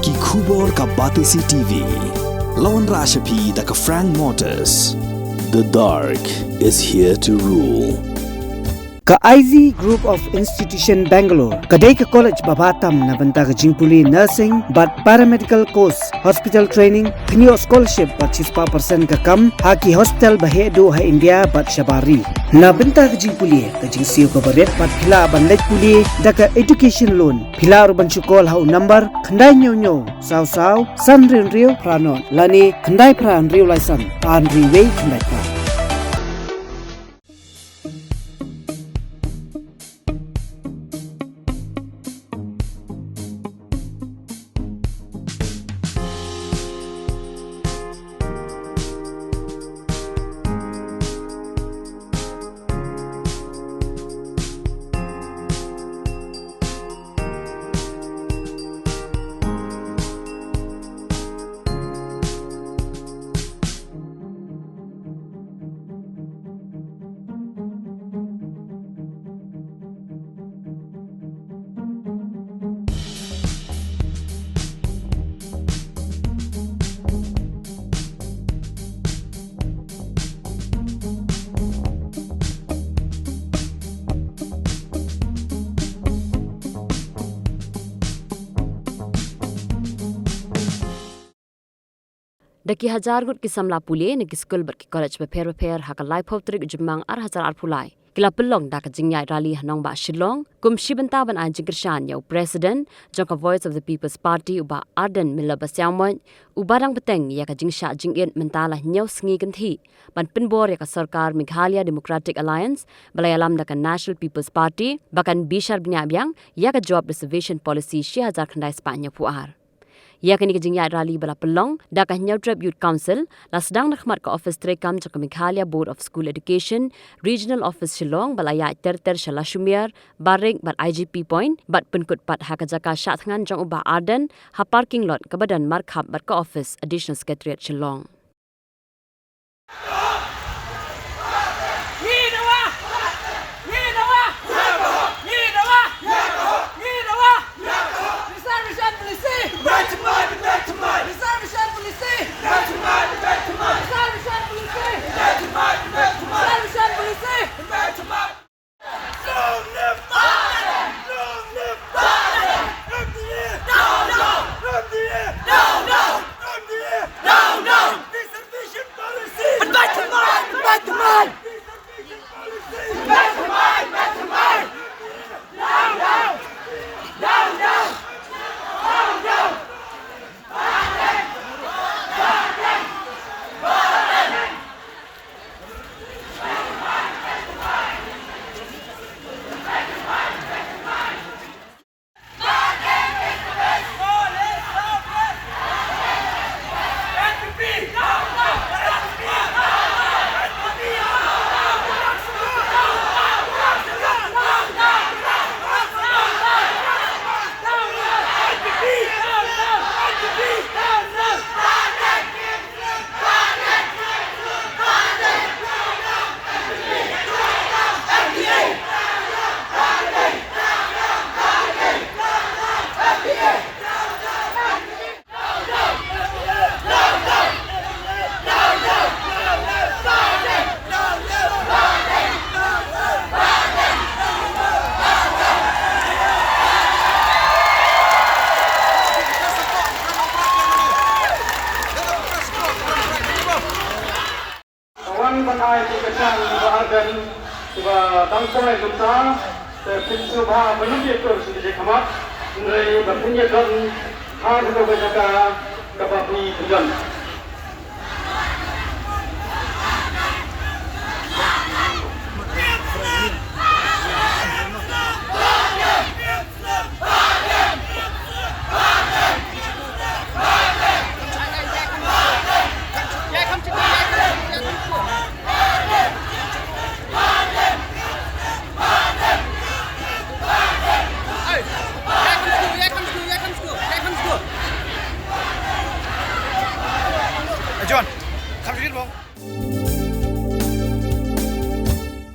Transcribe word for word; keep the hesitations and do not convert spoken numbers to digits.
Ki khubor ka Batesi T V. La wanrah sha phi da ka Frank Motors. The dark is here to rule. Ka I Z Group of Institution Bangalore ka dei ka college ba bha tam na bynta ka jingpule nursing bad paramedical course, hospital training, pynïoh scholarship bad shispah percent ka kam ha ki hospital ba heh duh ha India bad shabar ri. Na bynta ka jingpule, ka jingsiew kaba rit bad phi lah ban leit pule da ka education loan. Phi lah ruh ban shu call ha u number khyndai hynñiew hynñiew saw saw san hynriew hynriew phra nod lane khyndai phra hynriew lai san ar hynriew wei khyndai phra. Da ki hajar ngut ki samla pule na ki skul bad ki college bapher bapher ha ka laiphew tarik u Jymmang ar hajar arphew lai ki la pynlong da ka jingïaid rally ha nongbah Shillong kum shi bynta ban ai jingkyrshan ïa u President jong ka Voice of the People's Party u Bah Ardent Miller Basaiawmoit, uba dang bteng ïa ka jingshah jingit mynta la hynñiew sngi kynthih ban pynbor ïa ka sorkar Meghalaya Democratic Alliance ba la ïalam da ka National People's Party ba kan bishar bniah biang ïa ka jop reservation policy shi hajar khyndai spah hynñiewphew ar. Ïa kane ka jingïaid rally ba la pynlong da ka Hynñiewtrep Youth Council la sdang na khmat ka ophis treikam jong ka Meghalaya Board of School Education, Regional Office Shillong, ba la ïaid ter ter sha Lashumer, Barik bad I G P Point bad pynkut pat ha ka jaka shah thngan jong u Bah Ardent ha parking lot kaba don markhap bad ka ophis Additional Secretariat Shillong. Long live Parliament! Long live Parliament! M D A! Down, down! M D A! Down, down! M D A! Down, down! Reservation policy! Pynbeit thymmai! Pynbeit thymmai! Reservation policy! Pynbeit thymmai! Pynbeit thymmai! Down, down! Down, down! Down, down! Ka wan ban ai jingkyrshan ïa u Bah Ardent, uba dang poi mynta, te phin sngewbha ban ym ïatur sha ka jingkhmat, hynrei ba phin ïadon ha kata ka jaka kaba phi pynjot.